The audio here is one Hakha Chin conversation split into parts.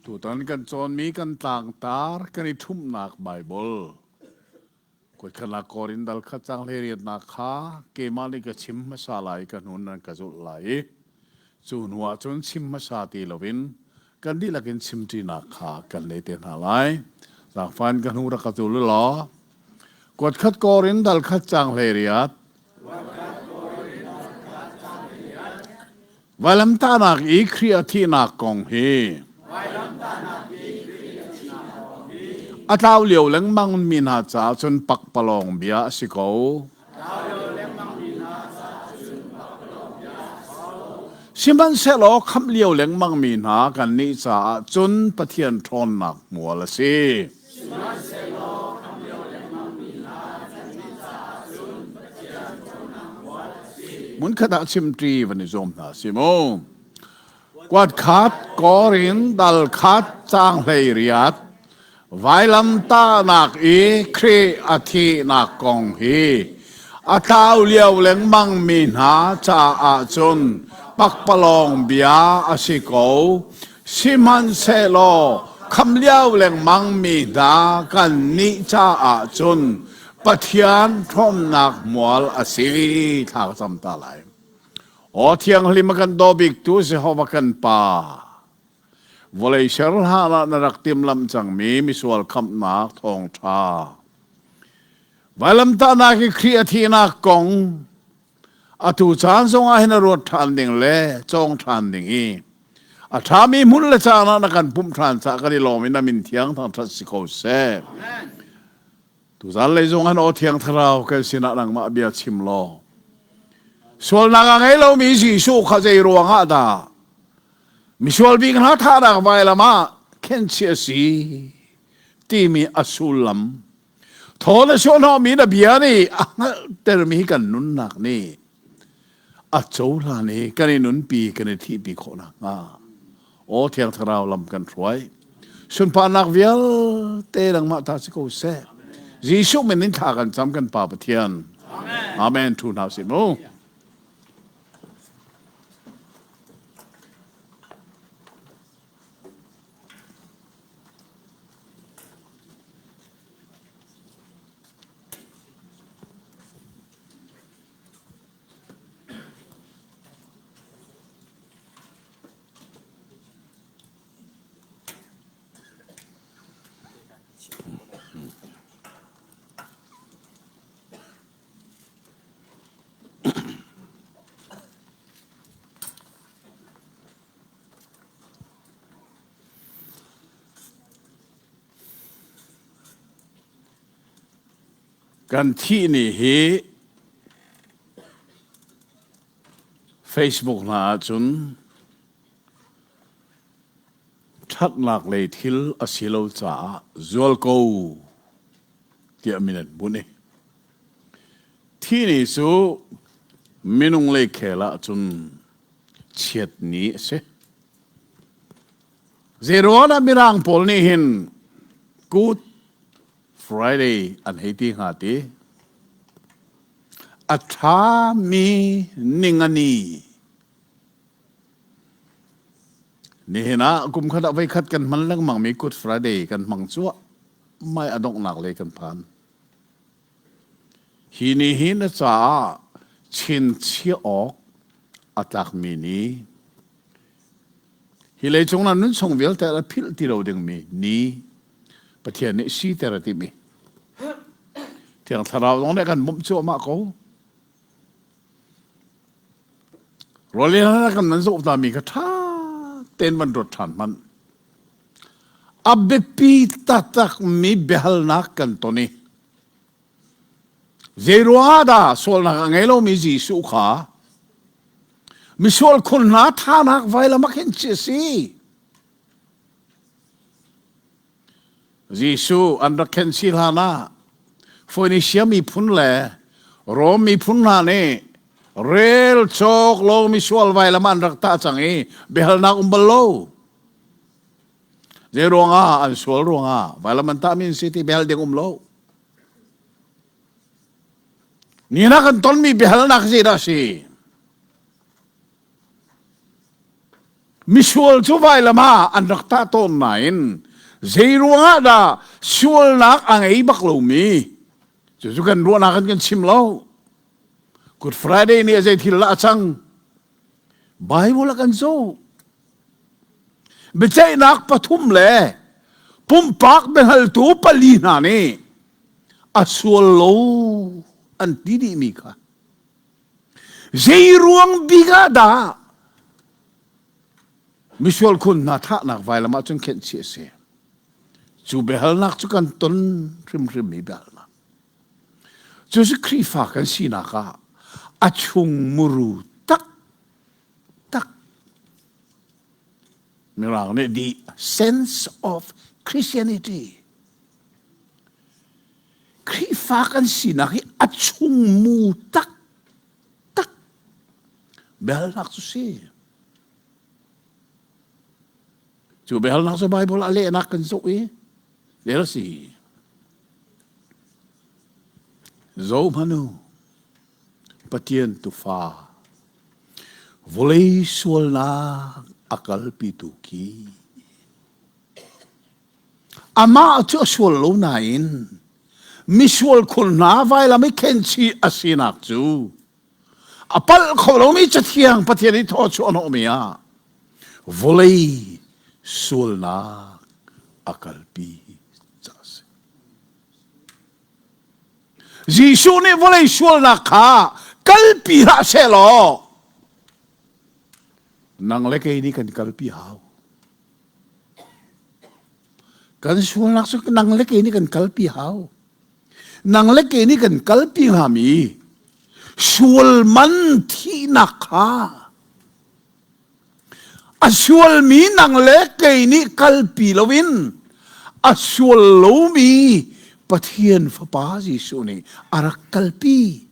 Tutan kan cawnmi kan tlangtar kan i ṭhumhnak Baibal Kuatkhatnak Korin dal khat cang hleiriatnak kha keimah nih ka chim hmasa lai i ka hnu nan ka zulh lai i cu hnu ah cun chim hmasa ti loin kan dihlak in chimṭinak kha kan lei te hna lai. Zaangfah in ka hnu rak ka zul u law Kuatkhat Korin dal khat cang hleiriat Vailamtahnak i Khrih a thihnak kong hi a tlau lio lengmang mi hna caah cun pakpalawng bia a si ko. Sihmanhsehlaw khamh lio lengmang mi hna kannih caah cun Pathian ṭhawnnak hmual a si. Sihmanhsehlaw khamh lio lengmang mi hna kannih caah cun Pathian ṭhawnnak hmual a si. Hmunkhat ah chimṭi van i zuam hna si mu. Kuat khat Korin dal khat caang 18 vailamtahnak i Khrih a thihnak kong hi a tlau lio lengmang mi hna caah cun pakpalawng bia a si ko. Sihmanhsehlaw kham lio lengmang mi hna kannih caah cun Pathian ṭhawmnak mual a si. Thla ka cam ta lai. Aw thianghlim a kan daw biktu Jehovah kan Pa, vawlei ser hlan ah na rak timhlamh cangmi misual khamhnak thawngṭha. Vailamtahnak i Khrih a thihnak kong atu caan zongah hin a ruat ṭhan ding le cawng ṭhan ding i a ṭhami hmun le caan ah na kan pumh ṭhan caah kan i lawm i na min thiang thangṭhat si ko seh. Tuzan lei zong han aw thiang thlarau kan sinah nangmah bia chim law sualnak a ngei lomi Jesuh kha zei ruangah dah misual bik hna thahnak vailam ah khenchih a si timi a sullam thaw na suahhnawhmi na bia nih a hngalhtermi kan nunnak nih a cohlan i kan i nunpi kan i thihpi khawh nakhnga aw thiang thlarau lam kan hruai sunparnak vialte nangmah ta si ko seh Jesuh min in thla kan cam kan Pa Pathian Amen thu hna sih mu Kan thih ni hi Facebook hna ahcun ṭhatnak lei thil a si lo caah zualko tiah min an bunh i thi ni cu minung lei khel ahcun chiat ni a si. Zeiruang ah Mirang pawl nih hin Good Friday an hei ti hnga ti? A ṭhami ningani. Nihin ah kum khat ah voikhat kan hman lengmangmi Good Friday kan hmang cuah mai a donghnak lei kan phan. Hi ni hi na caah chinchiah awk a tlakmi ni Hi leicung na nun chung vialte a philh ti lo dingmi ni Pathian nih siter a timi. Thiang Thlarau zong nih kan bawmh cuahmah ko. Rawlei kan nan zoh tami kha ṭha tein van ruat ṭhan hmanh. A biapi taktakmi biahalnak kan ton i Zeiruangah dah sualnak a ngei lomi Jesuh kha misual khun hna thanak vailam ah khin ci a si? Jesuh an rak khen si hlan ah Phoenisia miphun le Rom miphun hna nih rel cawk lo misual vailam an rak tah cang i biahalnak um bal lo. Zei ruangah an sual ruangah vailam an tahmi an si ti biahal ding um lo. Ni na kan tonmi biahalnak zeidah a si? Misual cu vailam ah an rak tah tawn nain zei ruangah dah sualnak a ngei bak lomi cucu kan ruahnak in kan chim lo. Good Friday nih a zei thil dah a cang? Bible a kan zoh. Biaceihnak pathum le pumpak biahaltu pali hna nih a sual lo an ti dihmi kha zei ruang bik ah dah misual khun hna thahnak vailam ah cun khenh chih a si? Cu biahalnak cu kan ton hrimhrimmi biahalnak. Cu cu Khrihfa kan sinak ah a chung muru tak tak Mirang nih the sense of Christianity. Khrihfa kan sinak hi a chung mu tak tak biahalnak cu si. Cu biahalnak cu Bible a lehnak kan zoh i rel a si. Zohhmanh u, Pathian tufa, vawlei sualnak a kalpitu khi. Amah cu a sual lo nain misual khun hna vailam i khenchih a sinak cu a palh kho lomi Cathiang Pathian i thawchuah hnawhmi ah vawlei sualnak a kalpi ca a si. Jesuh nih vawlei sualnak kha kalpi hlah sehlaw nang le kei nih kan kalpi hau. Kan sualnak cu nang le kei nih kan kalpi hau. Nang le kei nih kan kalpi hngami sual man thihnak kha a sualmi nang le kei nih kalpi loin a sual lomi Pathian Fapa Jesuh nih a rak kalpi.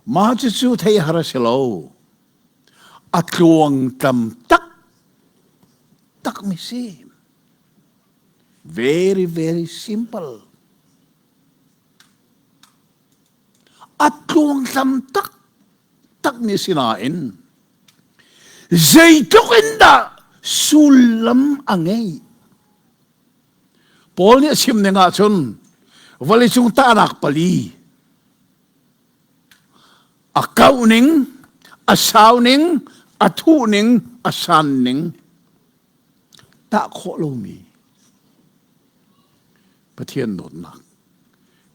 Mah cucu theih har a si lo. A tluangtlam tak takmi si. Very, very simple. A tluangtlam tak takmi si nain zeitluk in dah sullam a ngeih. Paul nih a chim ning ahcun vawleicung tahnak pali a kauh ning, a sau ning, a thuh ning, a san ning tah khawh lomi Pathian dawtnak,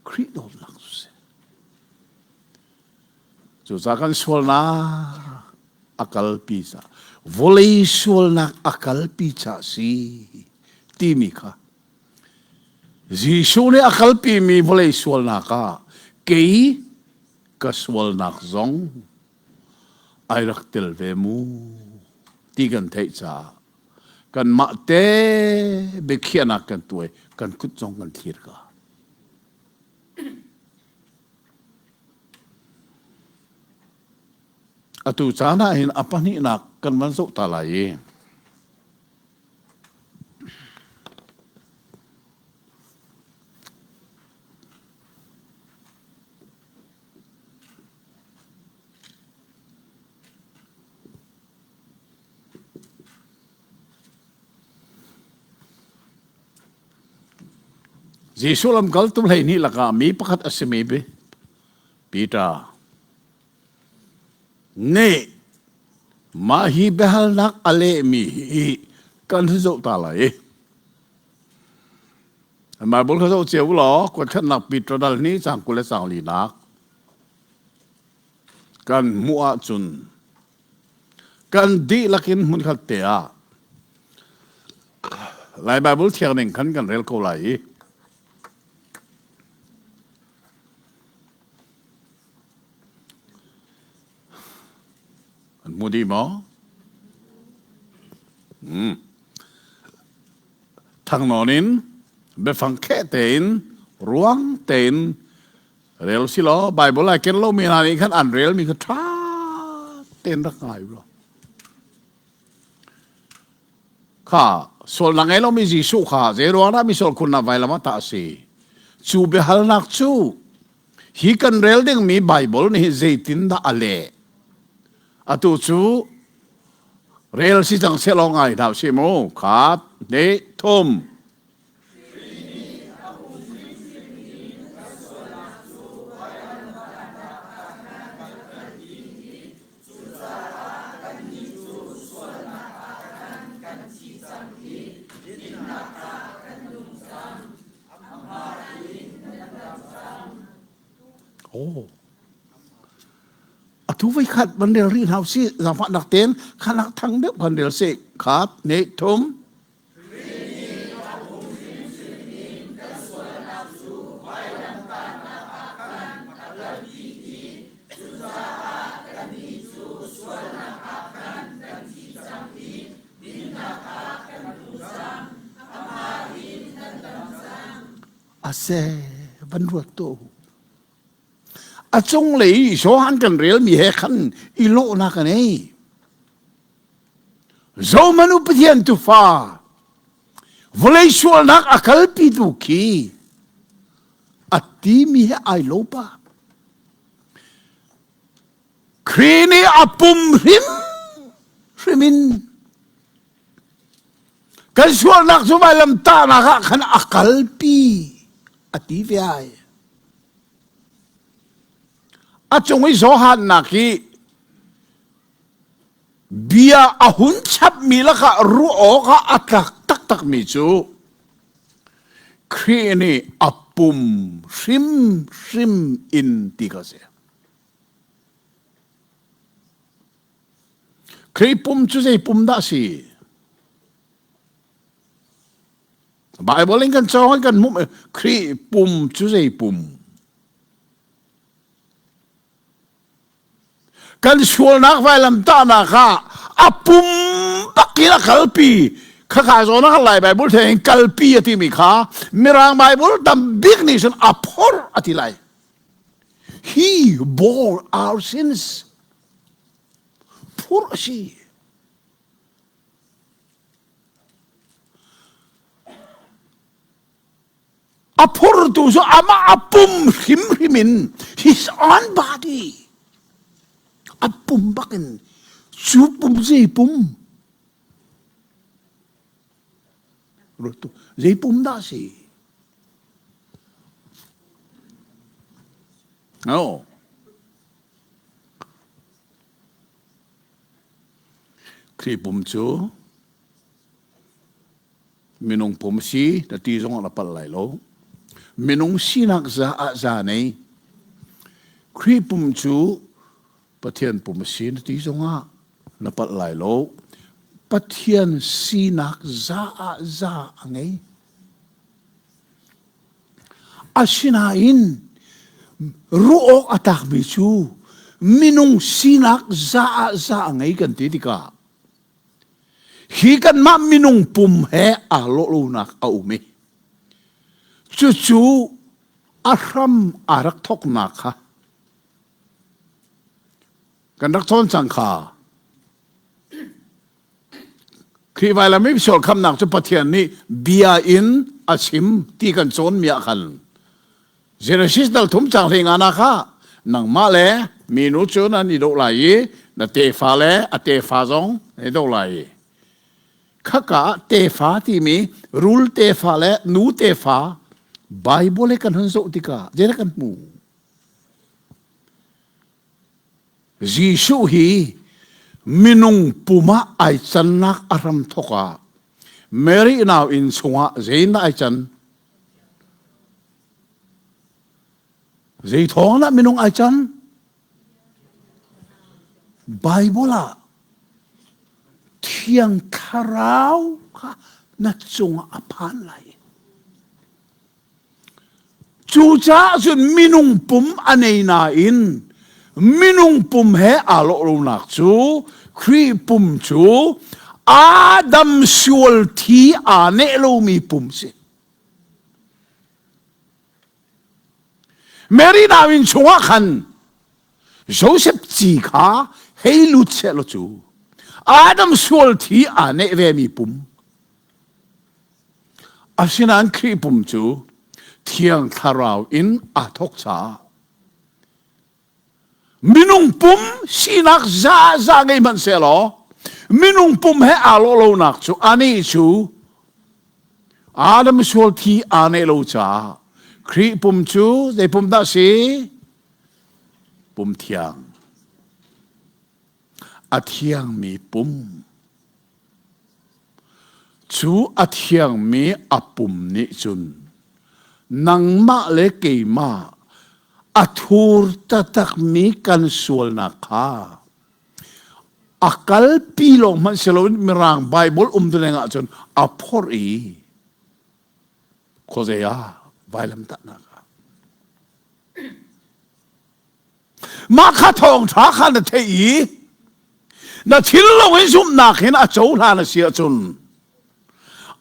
Khrih dawtnak cu si. Cucaah kan sualnak a kalpi ca, vawlei sualnak a kalpi ca si timi kha Jesuh nih a kalpimi vawlei sualnak ah kei ka sualnak zong ai rak tel ve mu ti kan theih caah kanmah te biakhiahnak kan tuai kan kut zong kan thlir ka. Atu caan ah hin a pahnihnak kan van zoh ta lai i Jesuh lamkaltu 12 lakah mi pakhat a simi Peter nih mah hi biahalnak a lehmi hi kan zoh ta lai. Bible kha zoh cio law kuatkhatnak Peter dal ni cang 20 le cang linak kan hmuh ahcun kan dihlak in hmunkhat te ah Lai Bible thiang ning khan kan rel ko lai i an hmu dih maw? Hmm. Thangnawn in biafang kheh tein ruang tein rel si law Bible ai ken lomi hna nih khan an relmi kha ṭha tein rak ngai u law. Kha sualnak ngei lomi Jesuh kha zei ruang dah misual khunnak vailam ah tah a si? Cu biahalnak cu hi kan rel dingmi Bible nih zeitindah a leh? Atu cu rel si cang seh law ngai hna usih mu. Khat, hnih, thum. Cucaah kannih cu sualnak ah khan kan thi cang i dinnak ah kan nung cang. Amah in nan dam cang. Oh. Atu voi khat van rel rih hna usih zaangfahnak tein khanak thang deuh kan rel sih. Khat, hnih, thum. A se van ruat tu. A cunglei Johan kan relmi he khan i lawhnak a nei. Zohmanh u Pathian tufa vawlei sualnak a kalpitu khi a timi he ai lo pa. Khrih nih a pum hrim hrim in kan sualnak cu vailam tahnak ah khan a kalpi a ti ve ai. A cung i Johan nak hi bia a hun chapmi lakah ruah awkah a tlak taktakmi cu Khrih nih a pum hrimhrim in ti kha a si. Khrih pum cu zei pum dah a si? Bible in kan cawng i kan hmuh Khrih pum cu zei pum? Kan sualnak vailamtahnak ah a pum bak in a kalpi. Khakha zawn ah Lai Bible theng kalpi a timi kha Mirang Bible tam bik nih cun a phorh a ti lai. He bore our sins. Phurh a si. A phurtu cu amah a pum hrimhrim in his own body a pum bakin cu pum zei pum zei pum dah si no Khrih pum cu Minung pum si na ti zong ah na palh lai lo. Minung sinak za ah za nei. Khrih pum cu Pathian pum a si na ti zong ah na palh lai lo. Pathian sinak za ah za a ngei. Asinain ruah awk a tlakmi cu minung sinak za ah za a ngei kan ti tikah Hi kanmah minung pum he aa lawh lonak a um i cucu a hram aa rak thawknak kha kan rak cawn cang kha. Khrih vailam i sual khamnak cu Pathian nih bia in a chim ti kan cawnmi ah khan Genesis dal thum cang hlei nga na kha nangmah le minu cu nan i doh lai i na tefa le a tefa zong nan i doh lai i khaka ah tefa timi rul tefa le nu tefa Bible kan hun zoh tikah zeidah kan hmu Jesuh hi minung pum ah ai cannak a hram thok ah Mary nau inn chungah zeidah ai can Zei thawng dah minung ai can? Bible ah Thiang Thlarau kha na cungah a phan lai. Cucaah cun minung pum a nei nain minung pum he aa lawh lonak cu Khrih pum cu Adam sual thi aa neh lomi pum si. Mary nauinn chungah khan Joseph ci kha hei lut seh law cu Adam sual thi aa neh vemi pum asinain Khrih pum cu Thiang Thlarau in aa thawk caah. Minung pum sinak za za ngei hmanh sehlaw minung pum he aa lawh lonak cu anih cu Adam sual thi aa neih lo caah Khrih pum cu zei pum dah si? Pum thiang. A thiangmi pum. Cu a thiangmi a pum nih cun nangmah le keimah a thur taktakmi kan sualnak kha a kalpi lawng hmanh si loin Mirang Baibal umtuning ahcun a phorh i khuazei ah vailamtahnak ah Mah kha thawngṭha kha na theih i na thinlung in zumhnak hin a cohlan a si ahcun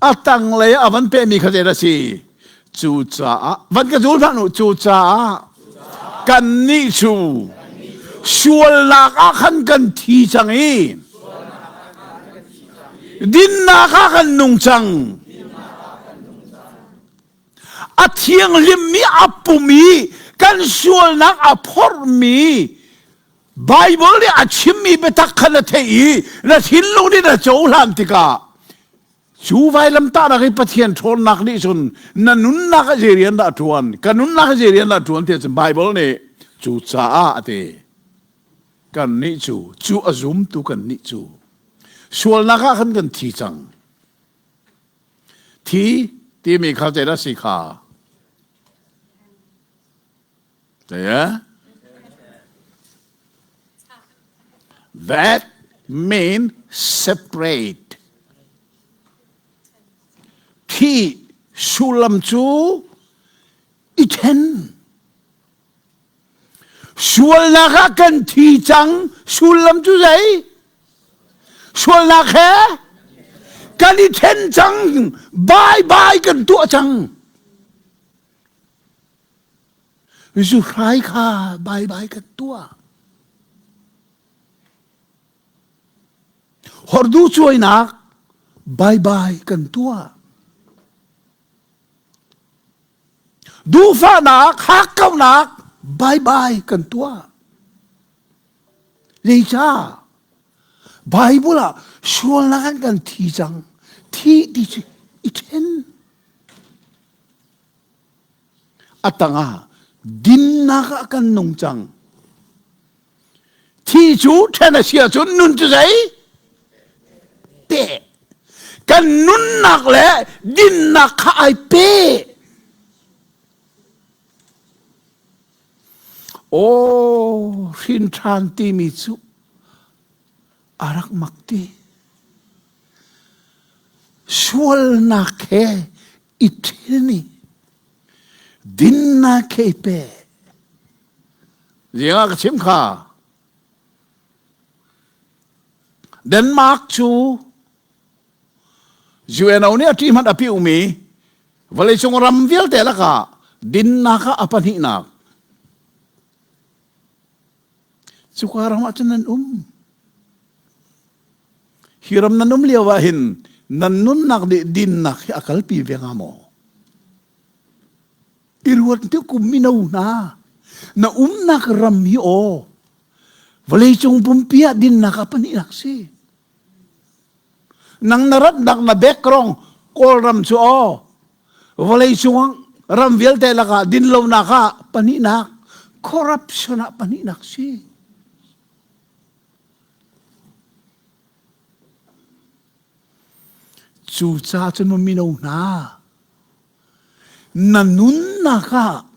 a tanglei a van pehmi kha zei a si? Cucaah van ka zul hlah u cucaah kannih cu sualnak ah khan kan thi cang i dinnak ah kan nung cang. A thianghlimmi a pum i kan sualnak a phorhmi Baibal nih a chimmi biatak kha na theih i na thinlung nih na cohlan tikah cu vailamtahnak i Pathian ṭhawnnak nih cun na nunnak ah zei rian dah a ṭuan ka nunnak ah zei rian dah a ṭuan tiah cun Baibal nih cucaah a ti kannih cu cu a zumtu kannih cu sualnak ah khan kan thi cang Thi timi kha zeidah si kha? Zei That mean separate. Thi sullam cu i then. Sualnak ah kan thi cang sullam cu zei? Sualnak he kan i then cang bye bye kan tuah cang. Zuhrai kha bye bye kan tuah. Hordu cuainak bye bye kan tuah. Duhfahnak, hakkauhnak bye-bye kan tuah. Zeicah? Bible ah sualnak an kan thi cang. Thi ti cu i ṭhen. A tangah dinnak ah kan nung cang. Thi cu ṭhen a si ahcun nun cu zei? Pe. Kan nunnak le dinnak kha ai pe. Aw, hrin ṭhan timi cu a rak mak ti. Sualnak he i ṭhen i dinnak he i pe. Ziangah ka chim kha? Denmark cu UNO nih a ṭih hmanh a piumi vawleicung ram vialte lakah dinnak ah a pahnihnak. Cuka ram ah cun nan um. Hi ram nan um lio ah hin nan nunnak nih dinnak hi a kalpi ve hnga maw? I ruat te kum mino hna na umnak ram hi aw vawleicung pumpi ah dinnak a pahnihnak si nang na ratnak na background kawlram cu aw vawleicung ram vialte lakah dinlonak ah pahnihnak corruption ah pahnihnak si Cucaah cun mino hna Na nunnak ah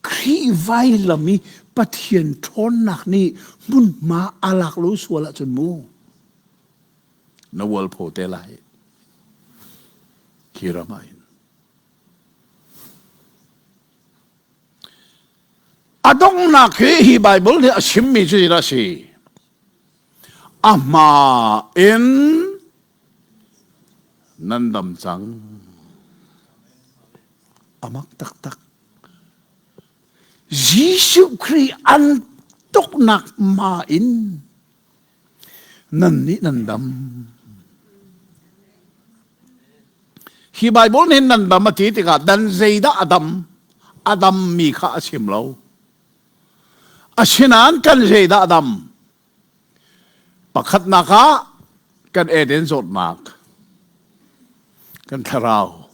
Khrih vailam i Pathian ṭhawnnak nih hmunhma a lak lo sual ahcun mu na ualpho te lai. Khi ram ah hin. A donghnak hi hi Baibal nih a chimmi cu zeidah a si? A hma in nan dam cang. A mak taktak. Jesuh Khrih an tuknak ma in nan nih nan dam. Hi Bible nih nan dam a ti tikah dan zeidah a dam? A dammi kha a chim lo. Asinain kan zeidah dam? Pakhatnak ah kan Eden zawtnak, kan thlarau,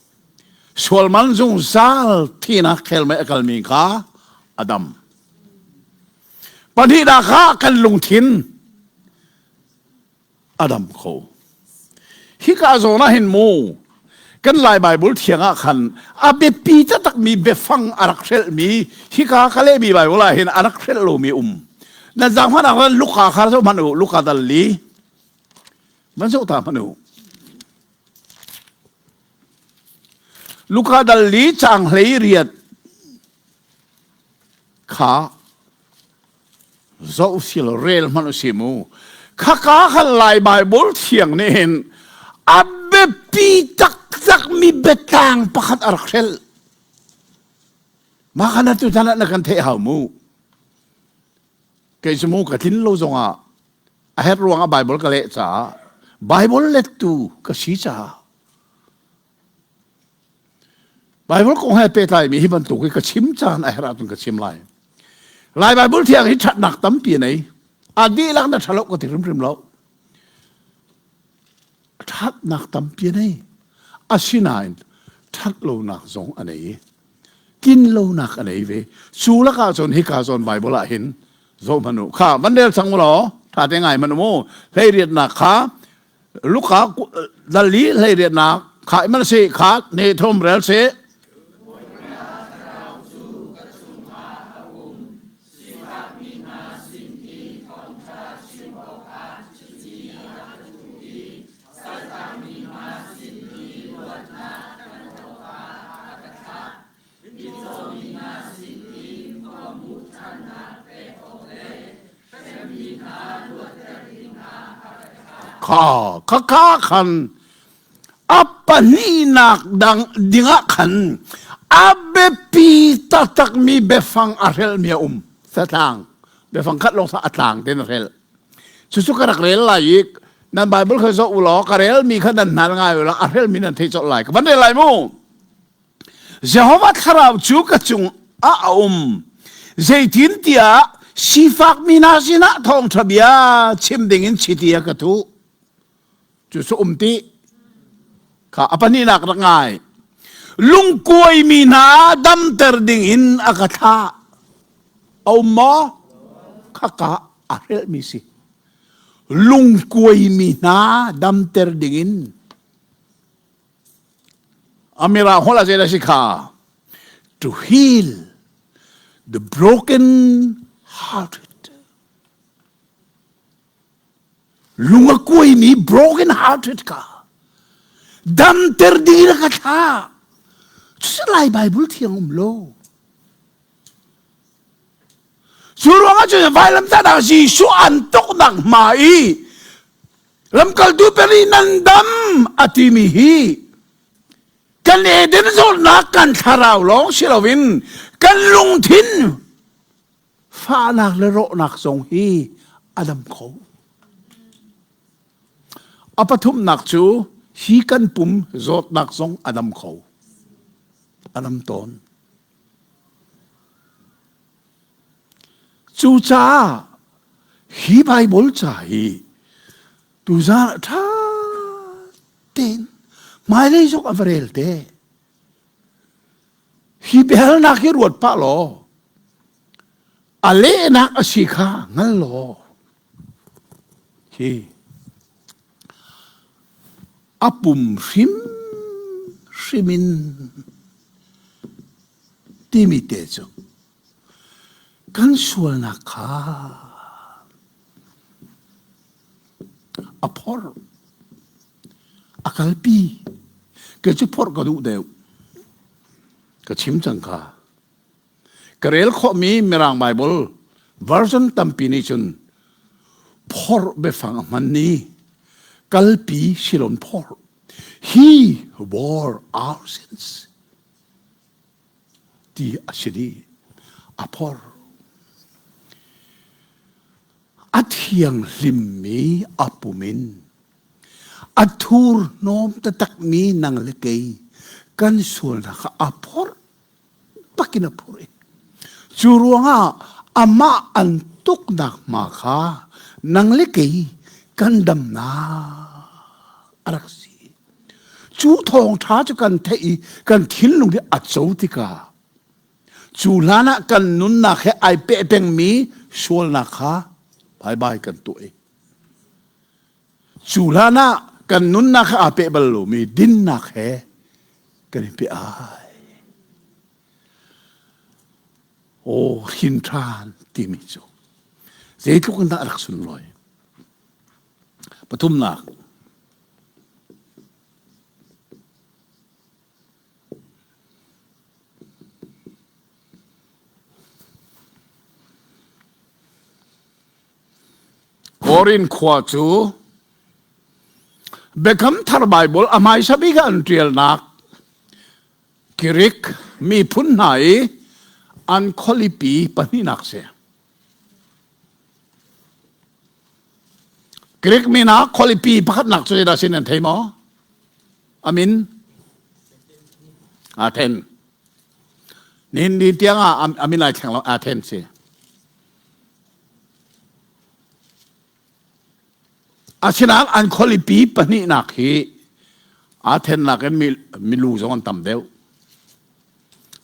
sualman zungzal thinak khelmei a kalmi kha a dam. Pahnihnak ah kan lungthin a dam kho. Hika zawn ah hin mu kan Lai Bible thiang ah khan a biapi taktakmi biafang a rak hrelhmi hika ka lehmi Bible ah hin a rak hrelh lomi um. Nan zaang hmanh ah Luka kha zoh hmanh u, Luka dal li. Van zoh ta hmanh u. Luka dal li caang hlei riat kha zoh si lo rel hmanh u si mu khaka khan lai Bible thiang nih hin a biapi taktak mi biatlang pakhat a rak hrelh mah khan atu tan ah na kan theih hau mu kei cu mu ka tlin lo zongah a herh ruangah Bible ka leh caah Bible lettu ka si caah Bible kong he pehtlaimi hi bantuk hi ka chim caan a herh ahcun ka chim lai. Lai Bible thiang hi ṭhatnak tampi a nei. A dihlak na ṭha lo ka ti hrimhrim lo. Ṭhatnak tampi a nei. Asinain ṭhat lonak zong a nei i tlin lonak a nei ve. Cu lakah cun hika zawn Bible ah hin zoh hmanh u. Kha van rel cang u law ṭha te ngai hmanh u mu. Hleiriatnak kha Luka dal li hleiriatnak kha imal si kha ne thum rel si. Kha khakha khan a pahnihnak dang dingah khan a biapi taktakmi biafang a hrelhmi a um. Satlang biafang khat lawng a tlang tein a hrelh. Cucu ka rak rel lai i nan Bible kha zoh u law ka relmi kha nan hnal ngai u law a hrelmi nan thei colh lai. Ka van rel lai mu. Jehovah thlarau cu ka cung ah a um. Zeitintiah sifakmi hna sinah thawngṭha bia chim dingin chiti a ka thuh. Cu cu um ti. Kha a pahnihnak rak ngai. Lungkuaimi hna damter dingin a ka thlah. A um maw? Khaka a hrelhmi si. Lungkuaimi hna damter dingin Amira holh ah zei si kha to heal the broken hearted lung a kuaimi broken hearted ka damter ding in ka thla cucu lai Bible thiang um lo cu ruangah cun vailamtahnak Jesuh an tuknak hma i Lamkaltu peri nan dam a timi hi kan Eden zawtnak kan thlarau lawng si loin kan lungthin fahnak le rawhnak zong hi a dam kho. A pathumnak cu hi kan pum zawtnak zong a dam kho. A dam tawn. Cucaah hi Baibal ca hi tuzaan ah ṭha tein hmailei zong a va rel te. Hi biahalnak hi ruat pah law a lehnak a si kha hngal law hi a pum hrimhrim in timi te cu kan sualnak kha a phorh a kalpi kei cu phorh ka duh deuh ka chim cang kha ka rel khawhmi mirang Bible version tampi nih cun phorh biafang a hman ni kalpi silon phorh he bore our sins ti a si dih. A phor. A thianghlimmi a pum in a thurhnawm taktakmi nang le kei kan sualnak kha a phorh bakin a phorh i cu ruangah Amah an tuknak hma kha nang le kei kan damnak a rak si. Cu thawngṭha cu kan theih i kan thinlung hi a co tikah cu hlan ah kan nunnak he ai peh pengmi sualnak kha bye bye kan tuah i cu hlan ah kan nunnak he aa peh bal lomi dinnak he kan i peh ai. Aw hrin ṭhan timi cu zeitluk in dah a rak sunlawi. Pathumnak, Korin khua cu Biakam Thar Baibal a hmaisa bik ah an ṭialnak Greek miphun hna i an khualipi pahnihnak si. Greek min ah khualipi pakhatnak cu zeidah sin an thei maw? A min? Athen. Nihin ni tiang ah a min ai thleng lo Athen si. Asinain an khualipi pahnihnak hi Athen nakin milu zong an tam deuh.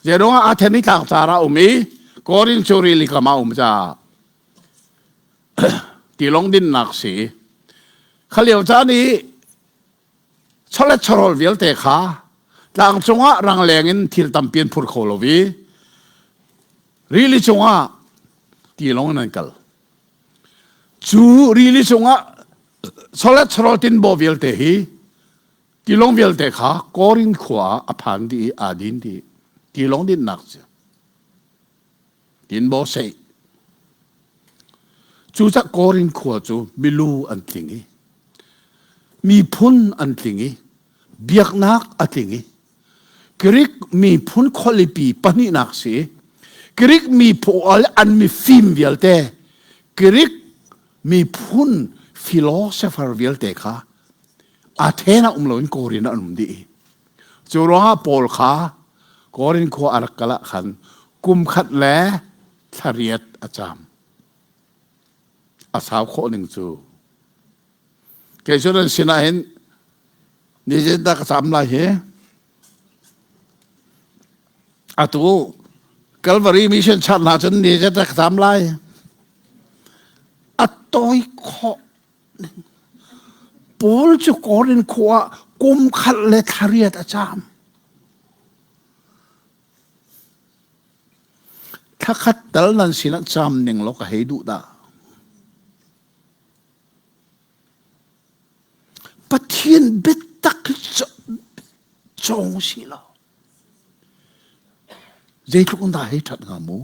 Zeiruangah Athen hi tlangcar ah um i Korin cu rili kam ah um caah tilawng dinnak si. Kha lio caan i chawlet chawhrawl vialte kha tlangcung ah rangleng in thil tampi an phur kho lo i rili cungah tilawng in an kal. Cu rili cungah chawlet chawhrawl tinbaw vialte hi tilawng vialte kha Korin khua ah a phan dih i aa din dih. Tilawng dinnak cu tinbaw seih. Cucah Korin khua cu milu an tling i miphun an tling i biaknak a tling i Greek miphun khualipi pahnihnak si. Greek miphun an mifim vialte Greek miphun philosopher vialte kha Athen ah um loin Korin ah an um dih. Cu ruangah Paul kha Korin khua a rak kal ah khan kum khat le thla riat a caam. A sau khawh ning cu. Kei cu nan sinah hin ni zeidah ka caam lai hi? Atu Calvary Mission Church hna cun ni zeidah ka caam lai? A tawi khawh Paul cu Korin khua ah kum khat le thla riat a caam. Thla khat tal nan sinah caam ning law ka hei duh dah. Pathian biatak hi cawng si law zeitluk in dah hei ṭhat hnga mu.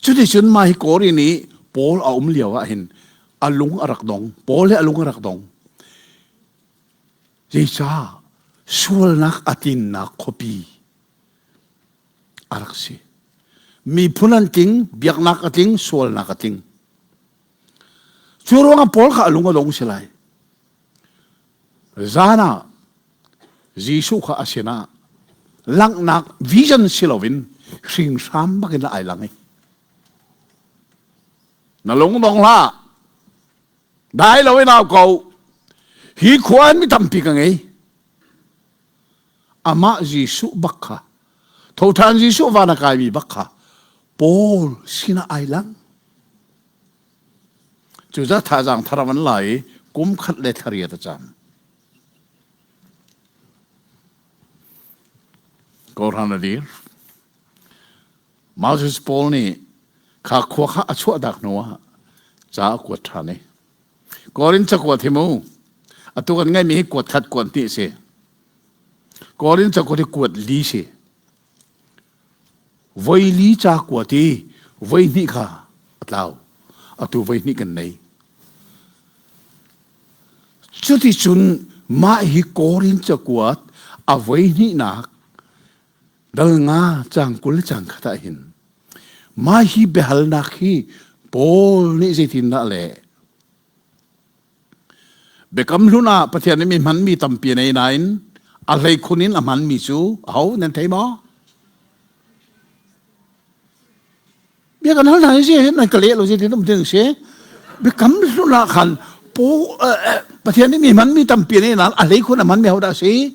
Cuticun mah hi Korin i Paul a um lio ah hin a lung a rak dong. Paul hi a lung a rak dong. Zeicah sualnak a tlinnak khuapi a rak si. Miphun an tling, biaknak a tling, sualnak a tling. Cu ruangah Paul kha a lung a dong si lai. Zan ah Jesuh kha a sinah langhnak vision si loin hringhram bakin ai lang i na lung dong hlah dai loin au ko hi khua in mi tampi ka ngei amah Jesuh bak kha thoṭhan Jesuh van a kaimi bak kha Paul sinah ai lang cu zat thazaang thar an la i kum khat le thla riat a cam Kawhran a dir Moses Paul nih kha khua kha a chuah dak hnu ah ca a kuat ṭhan i Korin cakuat hi mu atu kan ngeimi hi kuat khat kuat hnih si Korin cakuat hi kuat li si voi li ca kuat i voi hnih kha a tlau atu voi hnih kan nei cuticun mah hi Korin cakuat a voi hnihnak dal nga cang 20 cang khat ah hin Mah hi biahalnak hi Paul nih zeitindah a leh? Biakam hlun ah Pathian nih mi hmanmi tampi a nei nain a hleikhun in a hmanmi cu aho nan thei maw? Bia kan hal hna hi si nan ka leh lo si tin um ding si. Biakam hlun ah khan po Pathian nih mi hman mi tampi ne nan a hlei khun a hman mi ho dah si?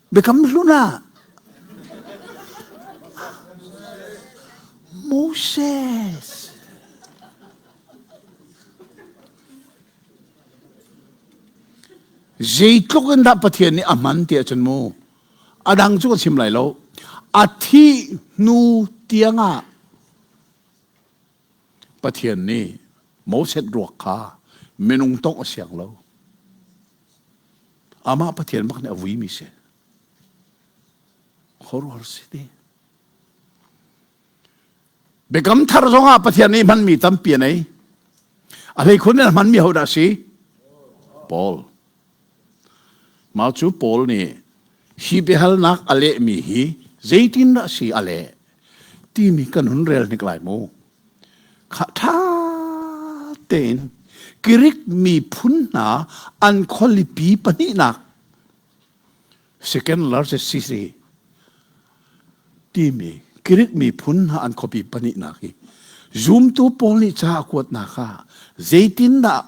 Biakam hlun ah Moses. Zeitluk in dah Pathian nih a hman ti ahcun mu a dang cu ka chim lai lo a thih hnu tiangah Pathian nih Moses ruak kha minung tongh a siang lo amah Pathian bak nih a vuimi si khuaruahhar si ti Biakam thar zongah Pathian nih hmanmi tampi a nei. A hleikhun in a hmanmi hodah si? Paul. Mah cu Paul nih hi biahalnak a lehmi hi zeitindah si a leh timi kan hun rel hnik lai mu. Kha ṭha tein Greek miphun hna an khualipi pahnihnak second largest city timi Greek miphun hna an khuapi pahnihnak hi zumtu pawl nih ca a kuatnak ah zeitindah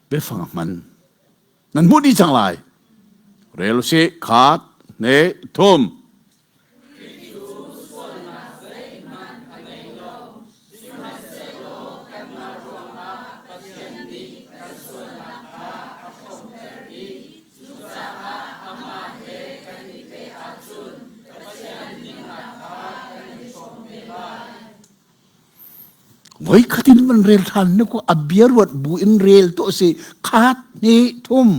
biafang a hman nan hmuh dih cang lai rel usih khat ne thum Voikhat in van rel ṭhan na ku a bia ruat bu in rel tuah si khat hnih thum.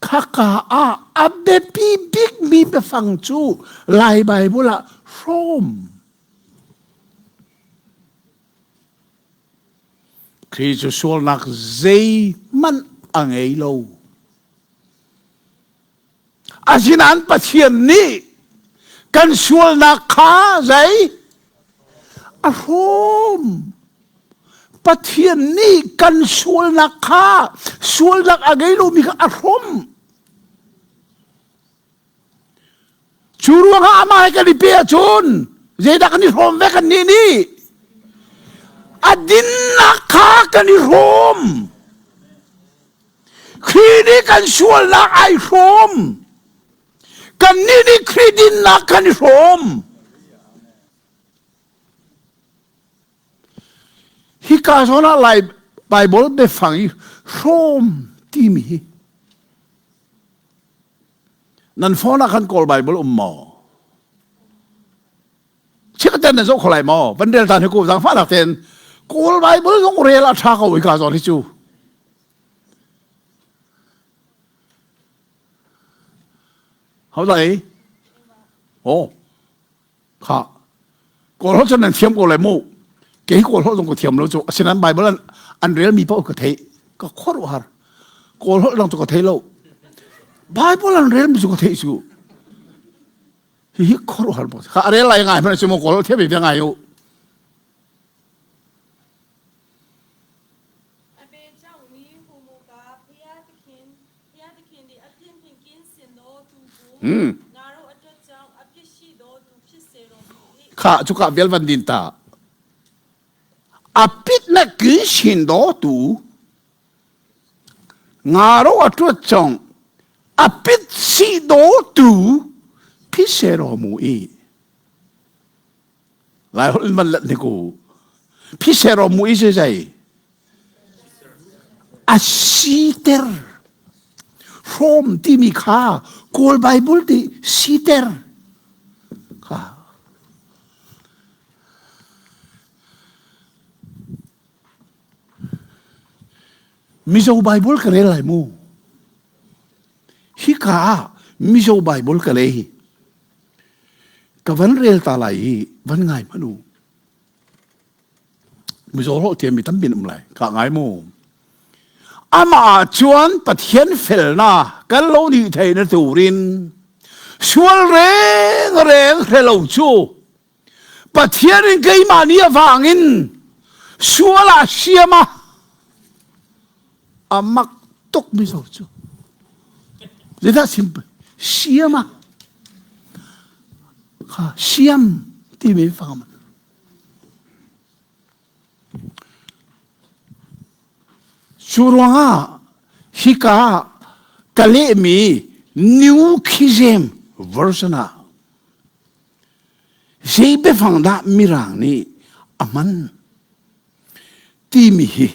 Khaka ah a biapi bikmi biafang cu Lai Baibal ah hrawm. Khrih cu sualnak zeihmanh a ngei lo. Asinain Pathian nih kan sualnak kha zei a hrawm. Pathian nih kan sualnak kha sualnak a ngei lomi kha a hrawm. Cu ruangah amah he kan i pe ahcun zeidah kan i hrawm ve kan nih nih a dinnak kha kan i hrawm. Khrih nih kan sualnak ai hrawm. Kannih nih Khrih dinnak kan i hrawm. Hika zawn ah Lai Bible biafang i hrawm timi hi nan phone ah khan Kawl Bible um maw? Chikkhaten na zoh kho lai maw? Van rel tan hi ko zaangfahnak tein Kawl Bible zong rel a ṭha ko hika zawn hi cu. Ho dai? Oh, kha. Kawl holh cun nan thiam ko lai mu. Kei Kawl holh zong ka thiam lo cu. Asinain Bible an, an relmi paoh ka theih. Ka khuaruahhar. Kawl holh dang cu ka thei lo. Bible an relmi cu ka theih cu. Hihi khuaruahhar bak. Kha a rel lai ngai hmanh si maw Kawl holh thiam ve ngai u. Kha cuka vial van din ta. A pit na kin sin do tu ngaro a tuat chong a pit si do tu phi se ro mu i Lai holh in van let ni ku. Phisero mu i zei A siter. Hrawm timi kha Kawl Bible ti siter. Kha. Mizo Bible ka rel lai mu. Hika ah Mizo Bible ka le hi. Ka van rel ta lai i van ngai hmanh u. Mizaw hlawh thiammi tampi an um lai. Ka ngai mu. Amah ah cun Pathian felnak kan lo nih thei na turin. Sual reng reng hre lo cu Pathian in keimah nih a vang in sual ah siam ah a mak tuk mi zo cu. Zeidah sim siam ah kha siam timi fang Cu ruangah hika ka lehmi New King James Version ah zei biafang dah Mirang nih a hman timi hi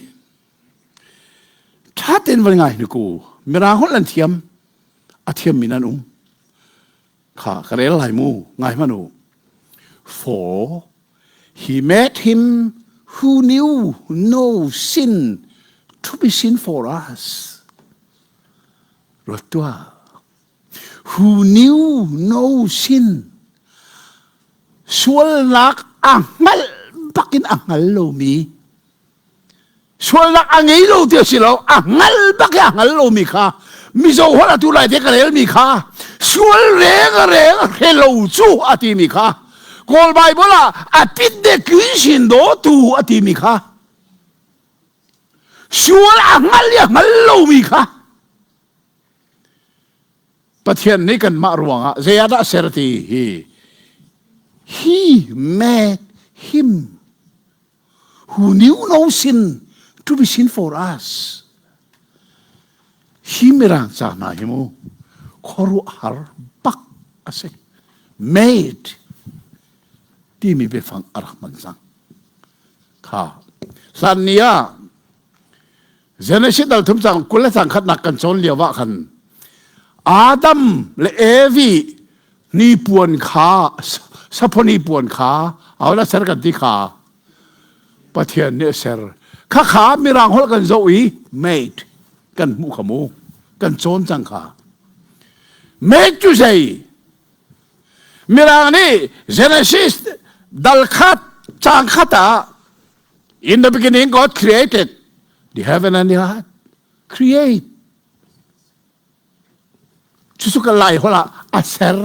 ṭha tein van ngai hnik u. Mirang holh an thiam, a thiammi nan um. Kha ka rel lai mu, ngai hmanh u. For he made him who knew no sin to be sin for us. Ruat tuah. Who knew no sin. Sualnak a hngalh bakin a hngal lomi Sualnak a ngei lo ti a si lo, a hngal bak i a hngal lomi kha Mizo holh atu lai te ka relmi kha sual reng a reng a hre lo cu a timi kha Kawl Bible ah a pit de kun sin do tu a timi kha sual a hngal i a hngal lomi kha Pathian nih kanmah ruangah zei ah dah ser ti hi he made him who knew no sin to be sin for us. Hi mirang ca hna hi mu khuaruahhar bak a si. Made timi biafang a rak hman cang. Kha hlan ni ah Genesis dal thum cang 20 le cang khatnak kan cawn lio ah khan Adam le Evi hnipuan kha saphoni puan kha ahodah ser kan ti kha Pathian nih a ser kha kha mirang holh kan zoh i made kan hmuh kha mu kan cawn cang kha made cu zei mirang nih Genesis dal khat cang khat ah in the beginning God created the heaven and the earth create Cucu ka lai holh ah a ser.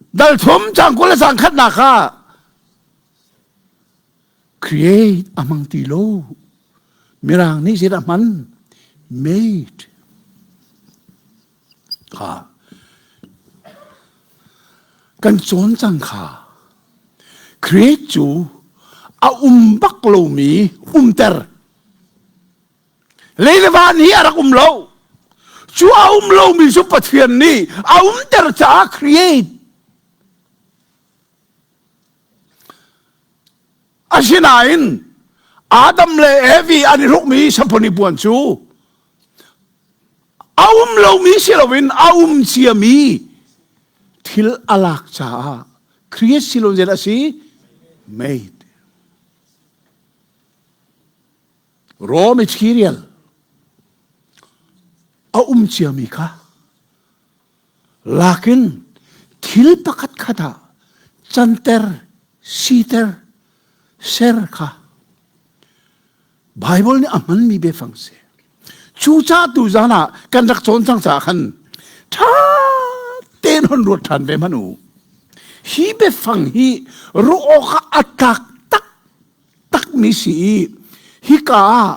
Dal thum cang 20 le cang khatnak ah create a hmang ti lo. Mirang nih zeidah hman? Made. Kha. Kan cawn cang kha. Create cu a um bak lomi umter. Lei le van hi a rak um lo. Cu a um lomi cu Pathian nih a umter caah create. Asinain Adam le Evi an i hrukmi saphoni puan cu a um lomi si loin a um ciami thil a lak caah create si lo a si made. Raw material a um ciami kha lakin thil pakhat khat ah canter siter ser kha Bible nih a hmanmi biafang si. Cucaah tu zan ah kan rak cawn cang caah khan ṭha tein hon ruat ṭhan ve hmanh u. Hi biafang hi ruah awk ah a tlak tak takmi si i hika ah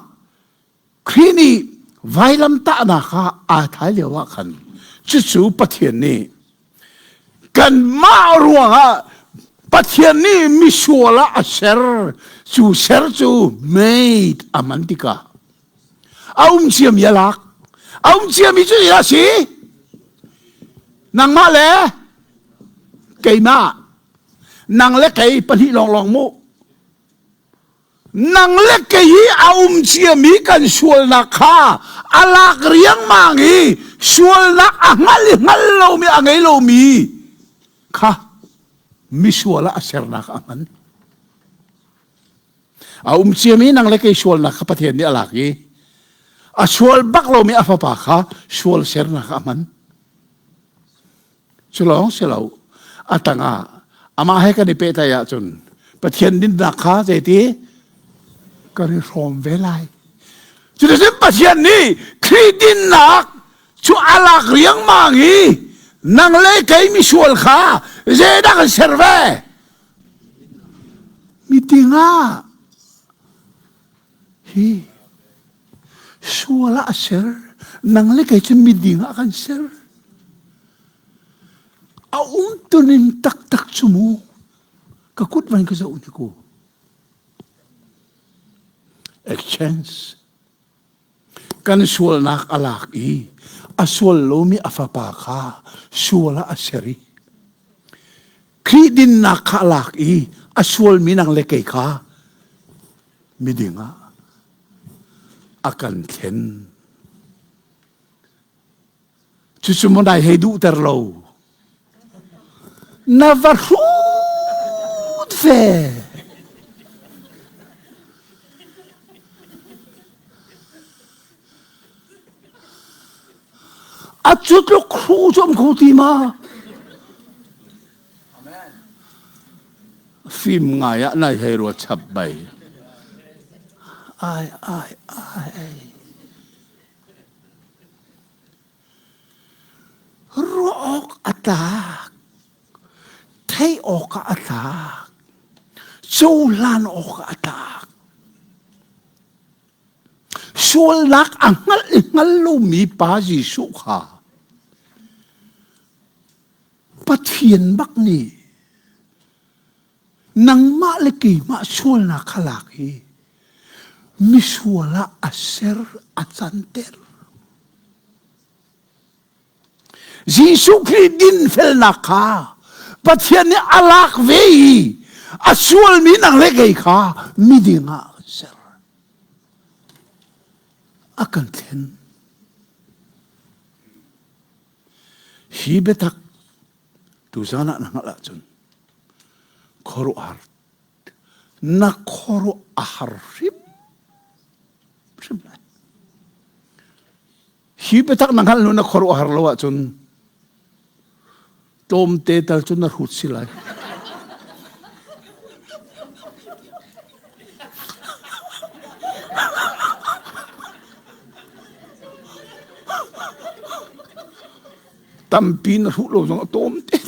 Khrih nih vailamtahnak ah aa thai lio ah khan cucu Pathian nih kanmah ruangah Pathian nih misual ah a ser cu ser cu made a man tikah a um ciami a lak a um ciami cu zeidah a si nangmah le keimah nang le kei pahnih lawnglawng mu Nang le kei hi a um ciami kan sualnak kha a lak riangmang i sualnak a hngal i hngal lomi a ngei lomi kha misual ah a sernak a hman. A um ciami nang le kei sualnak kha Pathian nih a lak i a sual bak lomi a fapa kha sual sernak a hman. Cu lawng si lo, a tangah amah he kan i pehtlaih ahcun Pathian dinnak kha zeiti kan i hrawm ve lai. Cuticun Pathian nih Khrih dinnak cu a lak riangmang i Nang le kei misual kha zeidah kan ser ve? Miding ah hi sual ah a ser. Nang le kei cu miding ah kan ser. A umtuning taktak cu mu ka kut van ka zoh ni ku. Exchange. Kan sualnak a lak i a sual lomi a fapa kha sual ah a ser i Khrih dinnak kha a lak i a sualmi nang le kei kha miding ah a kan thlen. Cucu maw nai hei duhter lo. Na va hrut ve. A cu tluk hru cu um kho ti ma? Fim ngai ah nai hei ruat chap bai. Ai, ai, ai. Ruah awk a tlak, theih awkah a tlak, cohlan awkah a tlak. Sualnak a hngalh i hngal lomi pa Jesuh kha Pathian bak nih nangmah le keimah sualnak kha lak i misual ah a ser a canter. Jesuh Khrih dinfelnak kha Pathian nih a lak ve i a sualmi nang le kei kha miding ah a ser. A kan thlen. Hi biatak tuzan ah na hngalh ahcun khuaruahhar na khuaruah a har hrim hrim lai. Hi biatak na hngalh hnu na khuaruah har lo ahcun tlawmte tal cu na hrut si lai. Tampi na hruh lo zong a tlawmte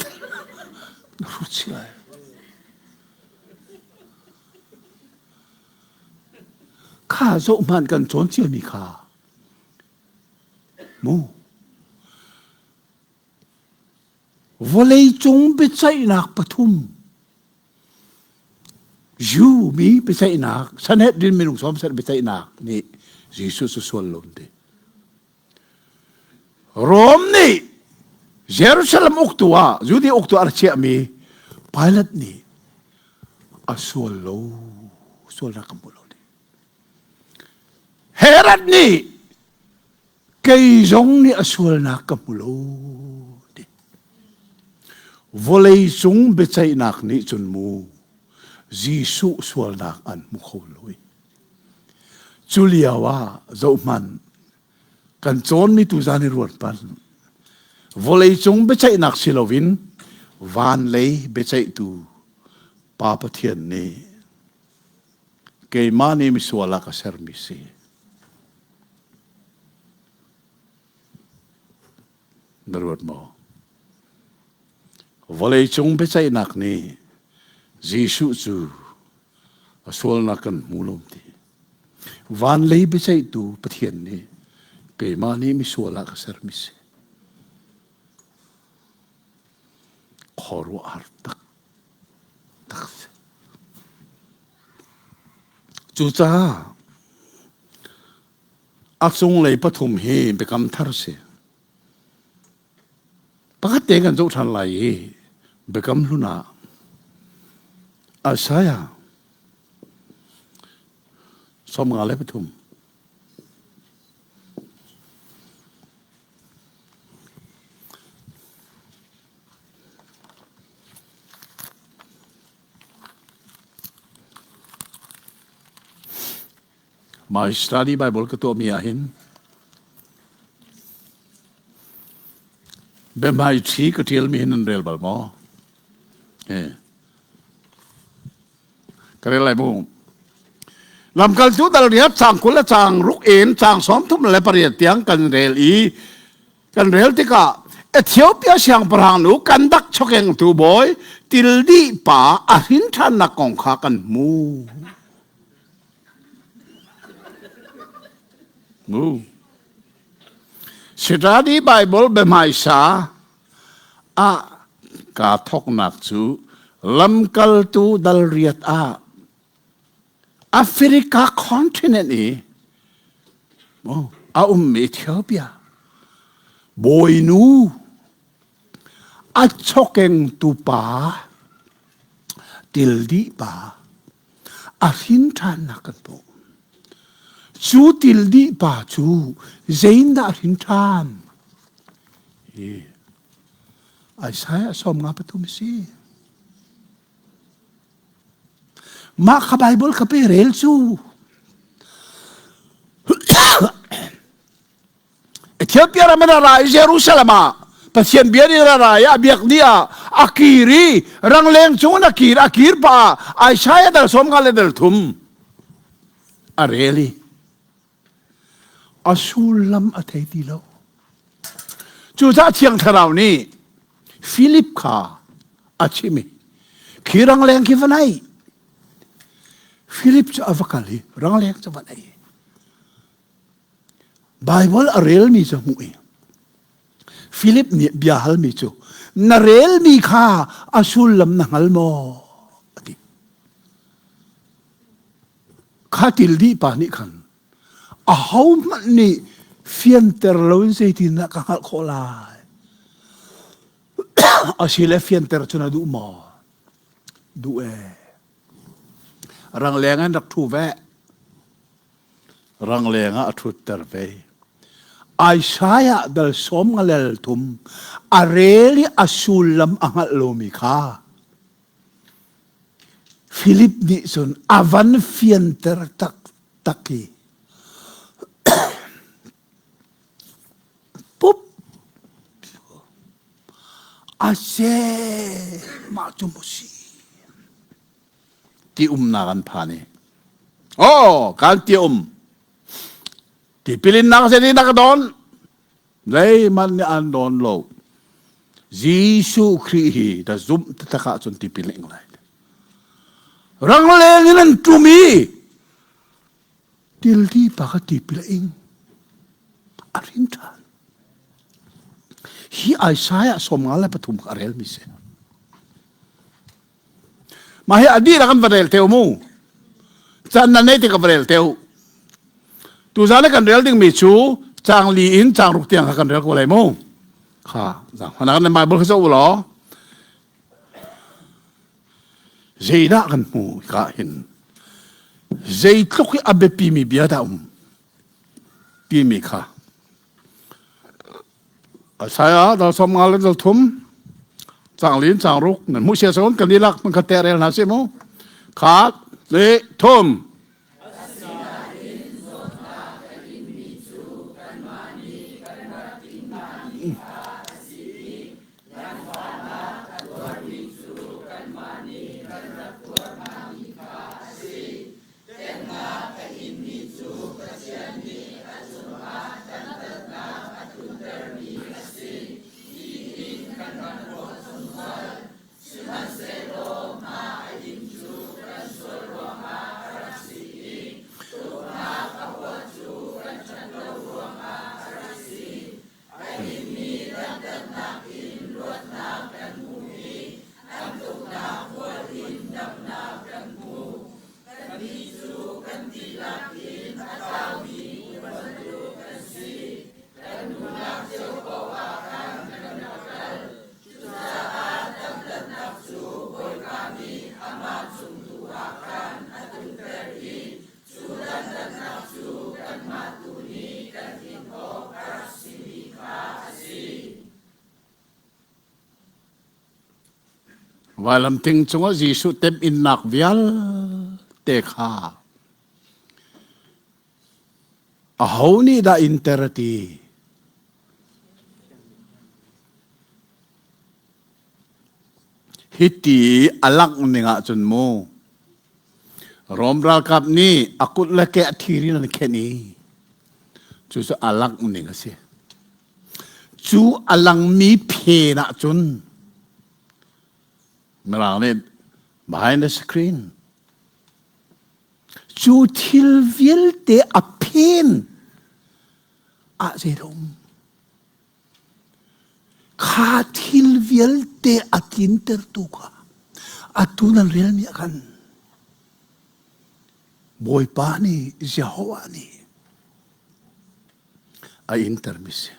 na hrut si lai. Kha zoh hmanh kan cawn ciami kha Mu. Vawleicung biaceihnak pathum Jew mi biaceihnak Sanhedrin minung sawm sarih biaceihnak nih Jesuh cu sual lo an ti. Rom nih Jerusalem uktu ah Judea uktu ah a chiahmi Pilate nih a sual lo sualnak kan hmu lo ti. Herod nih kei zong nih a sualnak ka hmu lo ti. Vawlei cung biaceihnak nih cun mu Jesuh sualnak an hmu kho lo i. Cu lio ah zohhmanh kan cawnmi tuzan i ruat pan vawlei cung biaceihnak si loin van lei biaceihtu Pa Pathian nih keimah nih misual ah ka sermi si. Na ruat maw? Vawleicung biaceihnak nih Jesuh cu a sualnak kan hmu lo ti. Van lei biaceihtu Pathian nih keimah nih misual ah ka sermi si. Khuaruahhar tak tak si. Cucaah a cunglei pathum hi biakam thar si. Pakhat te kan zoh ṭhan lai i biakam hlun ah Isaiah 53. My study Bible ka tuahmi ah hin biahmai ṭhi ka ṭialmi hin nan rel bal maw? Eh. Ka rel lai mu. Lamkaltu dal riat caang 20 le caang ruk in caang 38 tiang kan rel i Kan rel tikah. Ethiopia siangpahrang nu Kandak chokengtu bawi Tildi pa a hrin ṭhannak kong kha kan hmu. Mu. Sitadi Bible biahmaisa ah kaa thawknak cu lamkaltu dal riat ah Africa continent i a ummi Ethiopia bawinu a chokengtu pa tildih pa a hrin ṭhannak kan hmuh. Cu tildih pa cu zeindah a hrin ṭhan? Hi Isaiah 53 a si. Mah kha Baibal ka pe rel cu. Ethiopia ram in a ra i Jerusalem ah Pathian bia nih ra i a biak ni ah a kir i rangleng cung in a kir a kir pa ah Isaiah dal sawm nga le dal thum a rel i a sullam a thei ti lo. Cucaah Thiang Thlarau nih Philip kha a chim i khi rangleng khi va naih. Philip cu a va kal i rangleng cu va naih. Baibal a relmi cu hmuh i Philip nih bia halmi cu na relmi kha a sullam na hngal maw? a ti. Kha til dih pa nih khan ahohmanh nih fianter loin zeitindah ka hngalh khawh lai? Asile fianter cu na duh maw? Duh ee. Rangleng in rak ṭhu ve. Rangleng ah a ṭhutter ve. Isaiah dal sawm nga lel thum a rel i a sullam a hngalh lomi kha Philip nih cun a van fianter taktak i pup a se mah cu maw si ti umnak an phan i oh kan ti um tipilinnak zetin dah ka don Zeihmanh nih an dawn lo. Jesuh Khrih hi na zumh taktak ahcun tipil na ing lai. Rangleng in an ṭum i tildi pa kha tipil a ing. A rin ṭhan. Hi Isaiah 53 kha a relmi si. Mah hi a dihlak an va rel teu mu. Caan nan nei tik a va rel teu. Tuzan kan rel dingmi cu caang li in caang ruk tiang kha kan rel ko lai mu. Kha, zang nan Bible kha zoh u law. Zeidah kan hmu ka hin? Zeitluk hi a biapimi bia dah um timi kha Isaiah dal som nga le dal thum cang lin cang ruk nan hmuh sia son kan ilak man khat te rel hna si mu khat le thum. Asinain zawtnak a inmi cu kanmah nih kan rak inhngahmi kha a si i kan fahnak a tuarmi cu kanmah nih kan rak tuar hngami kha a si. Temhnak a inmi cu Pathian nih a cungah dantatnak a tluntermi a si tiin kan rak ruah zungzal. Sihmanhsehlaw hma a in cu kan sual ruangah a rak si i tuknak a huat cu kan ṭhat lo ruangah a rak si. A inmi dantatnak in luatnak kan hmu i an tuknak hual in damnak kan hmu. Kannih cu kan dihlak in a tlaumi bantuk kan si. Kan nunnak cio paoh ah khan kan rak kal. Cucaah dantatnak cu Bawipa nih amah cung tu ah khan a tlunter i cu dantatnak cu kanmah tu nih kan in awk a rak simi kha a si. Vailamting cungah Jesuh temhinnak vialte kha aho nih dah inter a ti? Hiti a langh ning ahcun mu Rom ralkap nih a kut le ke a thir in an khenh i cucu a langh ning a si. Cu a langmi phen ahcun Mirang nih behind the screen cu thil vialte a phen ah zeidah um? Kha thil vialte a tlintertu kha atu nan relmi ah khan Bawipa nih Jehovah nih a intermi si.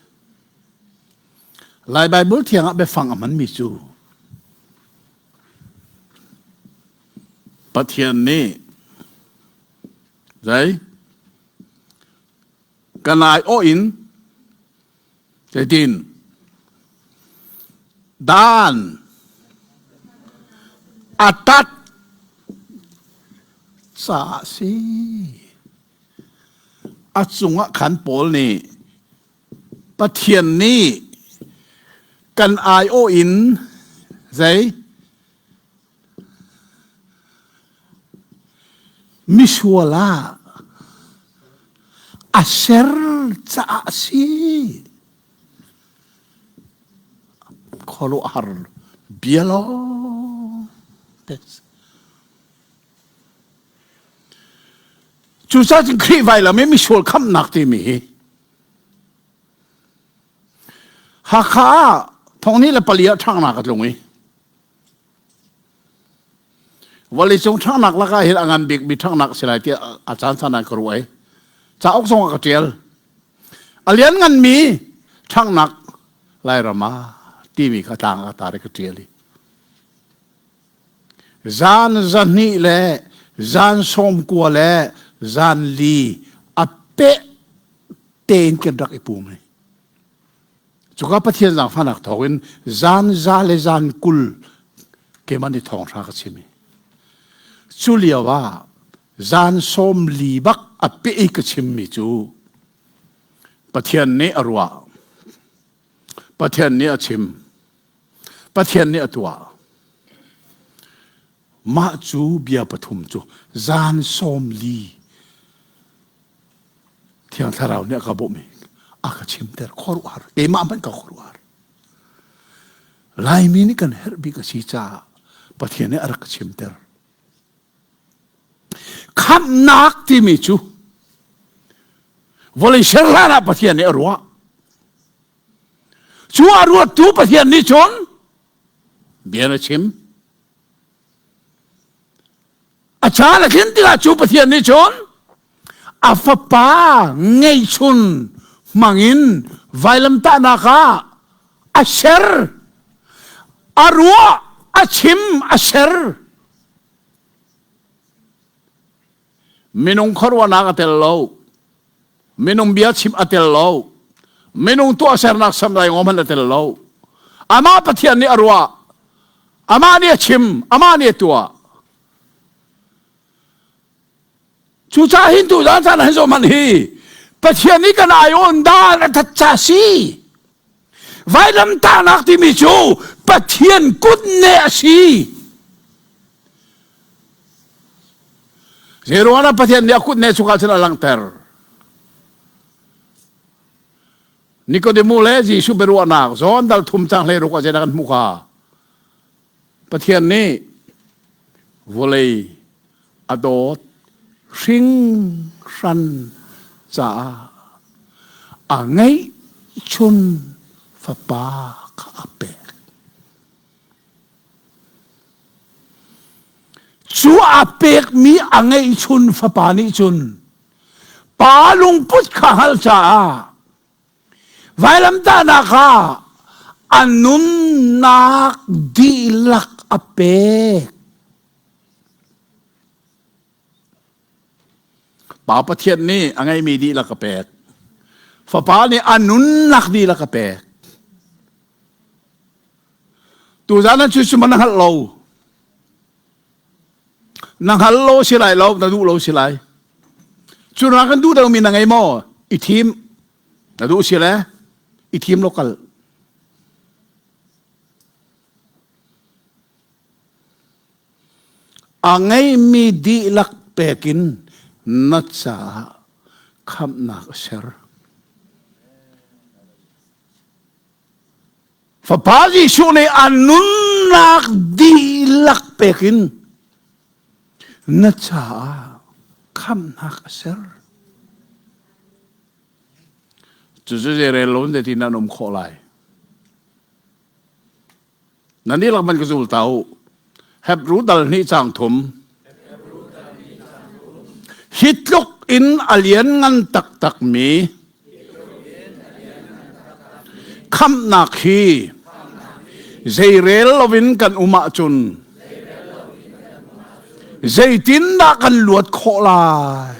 Lai Bible thiang ah biafang a hmanmi cu Pathian nih zei kan aiawh in zeitin dan a tat caah si. A cungah khan Paul nih Pathian nih kan aiawh in zei misual ah a ser caah a si. Khuaruahhar bia lawng te. Cucaah cun Khrih vailam i misual khamhnak timi hi Hakha ah thong hnih le pali ah ṭhanghnak a tlung i vawleicung ṭhanghnak lakah hin a ngan bikmi ṭhanghnak a si lai tiah a caan caan ah ka ruah i cauk zong ah ka ṭial. A liannganmi ṭhanghnak Lairam ah timi kha tlang ah tar i ka ṭial i Zan zahnih le zan 90 le zan li a peh tein kan rak i pum hi. Cuka Pathian zaangfahnak thawngin zan za le zan 20 keimah nih thawngṭha ka chim i cu lio ah zan 40 bak a peh i ka chimmi cu Pathian nih a ruah Pathian nih a chim Pathian nih a tuah. Mah cu bia pathum cu zan 40 Thiang Thlarau nih a ka bawmh i a ka chimter khuaruahhar keimah hmanh ka khuaruahhar. Laimi nih kan herh bik a si caah Pathian nih a rak ka chimter. Khamhnak timi cu vawlei ser hlan ah Pathian nih a ruah. Cu a ruattu Pathian nih cun bia na chim. A caan a tlin tikah cu Pathian nih cun a fapa ngeihchun hmangin vailamtahnak ah a ser. A ruah, a chim, a ser. Minung khuaruahnak a tel lo. Minung bia chim a tel lo. Minung tuahsernak samdai ngom hmanh a tel lo. Amah Pathian nih a ruah. Amah nih a chim. Amah nih a tuah. Cucaah hin tu zan caan hin zo hmanh hi Pathian nih kan aiawn dan a that ca si. Vailamtahnak timi cu Pathian kutne a si. Zeiruangah Pathian nih a kutne chungah cun a langhter? Nikodemu le Jesuh biaruahnak John dal thum cang hlei ruk ah zeidah kan hmuh kha? Pathian nih vawlei a dawt hringhran caah a ngeihchun fapa kha a pek. Cu a pekmi a ngeihchun fapa nih cun pa lungput kha hngalh caah Vailamtahnak ah a nunnak dihlak a pek. Pa Pathian nih a ngeimi dihlak a pek. Fapa nih a nunnak dihlak a pek. Tuzan an cu na hngalh lo. Na hngal lo si lai lo, na duh lo si lai. Cu na kan duh deuhmi na ngei maw? I thim. Na duh si le i thim lo kal. A ngeimi dihlak pekin na caah khamhnak a ser. Fapa Jesuh nih a nunnak dihlak pek in na caah khamhnak a ser. Cucu zeirel lo in zeitin nan um khawh lai? Nan dihlak man ka zul ta u. Hebru dal hnih cang thum. Hi tluk in a lianngan taktak mi khamhnak hi zeirel loin kan um ahcun zeitindah kan luat khawh lai?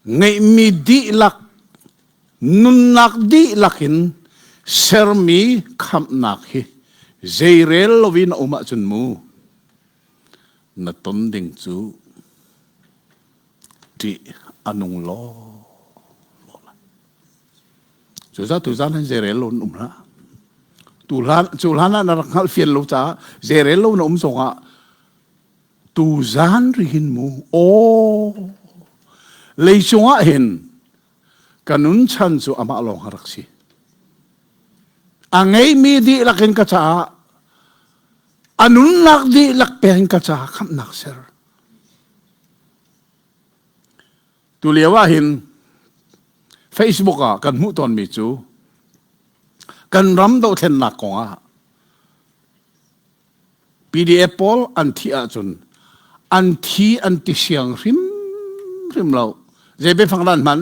Ngeihmi dihlak, nunnak dihlak in sermi khamhnak hi zeirel loin a um ahcun mu na ton ding cu ṭih a nung law law. Cucaah tuzaan hin zeirel lo in um hlah. Tu hlan cu hlan ah na rak hngalh fian lo caah zeirel lo na um zongah tuzaan rihin mu aw leicung ah hin ka nun chan cu amah lawng a rak si. A ngeimi dihlak in ka caah a nunnak dihlak pek in ka caah khamhnak ser. Tu lio ah hin Facebook ah kan hmuh tawnmi cu kan ram dohthlennak kong ah PDF pawl an thih ahcun an thi an ti siang hrimhrim lo. Zei biafang dah an hman?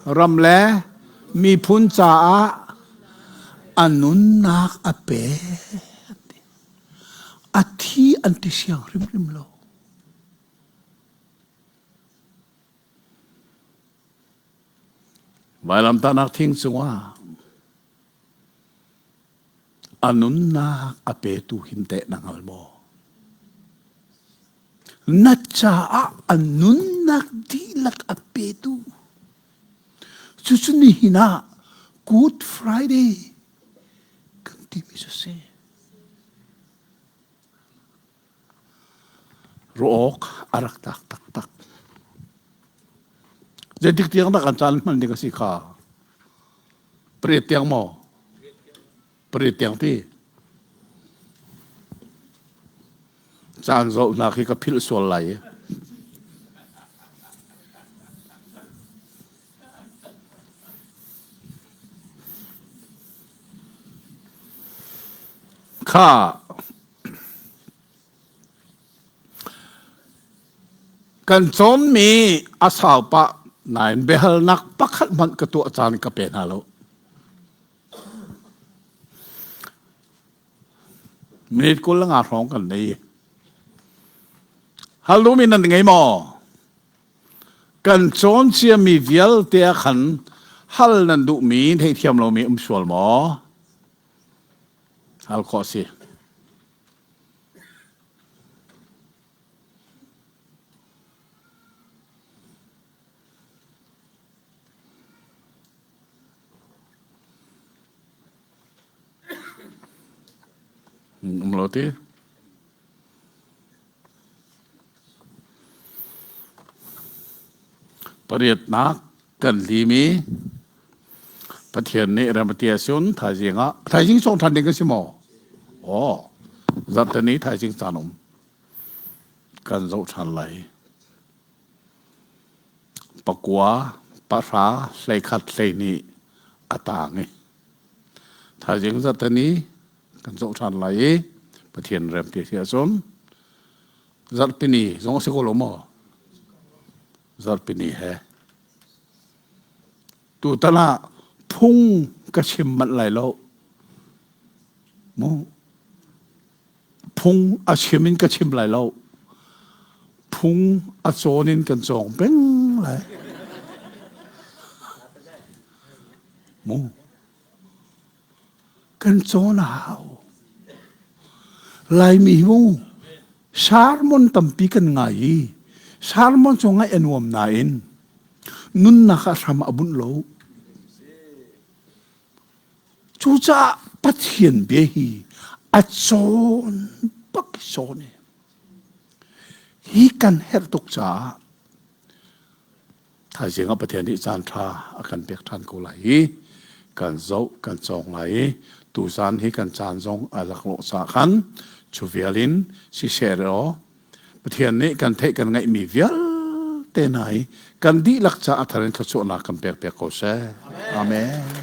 Ram le miphun caah a nunnak a pe. A thi an ti siang hrimhrim lo. Vailamtahnak thing cungah a nunnak a petu hin teh na hngal maw? Na caah a nunnak dihlak a petu. Cucu nihin ah Good Friday kan timi cu si. Ruah awk a rak tlak taktak. Zeitik tiang dah kan caan hman ding a si kha? Pariat tiang maw? Pariat tiang ti. Caan zohnak hi ka philh sual lai i. Kha Kan cawnmi a sau pah nain biahalnak pakhat hmanh ka tuah caan ka pe hna lo. Minute 25 hrawng kan nei. Hal duhmi nan ngei maw? Kan cawn ciami vialte ah khan hal nan duhmi theithiam lomi um sual maw? Hal khawh si. Um lo ti. Pariatnak kan lim i Pathian nih rem a ti ahcun thaizing ah thaizing sawng ṭhan ding a si maw? Aw, zarhteni thaizing caan um kan zoh ṭhan lai. Pakua, pahra, 11, 12 a taang i thaizing zarhteni kan zoh ṭhan lai i Pathian rem ti si ahcun zarhpini zong a si ko lo maw? Zarhpini he tutan ah phung ka chim manh lai lo. Mu phung a chim in ka chim lai lo. Phung a cawn in kan cawng peng lai. Mu kan cawn a hau. Laimi mu sermon tampi kan ngai i sermon cu ngaih a nuam nain nunnak ah hram a bunh lo. Cucaah Pathian bia hi a cawn bak cawn i hi kan herh tuk caah. Thaizing ah Pathian nih caan ṭha a kan pek ṭhan ko lai i kan zoh kan cawng lai i tuzan hi kan caan zong a laklawh caah khan cu vial in siseh law Pathian nih kan theih kan ngaihmi vialte hna hi kan dihlak caah a thar in thluachuahnak kan pek piak ko seh. Amen.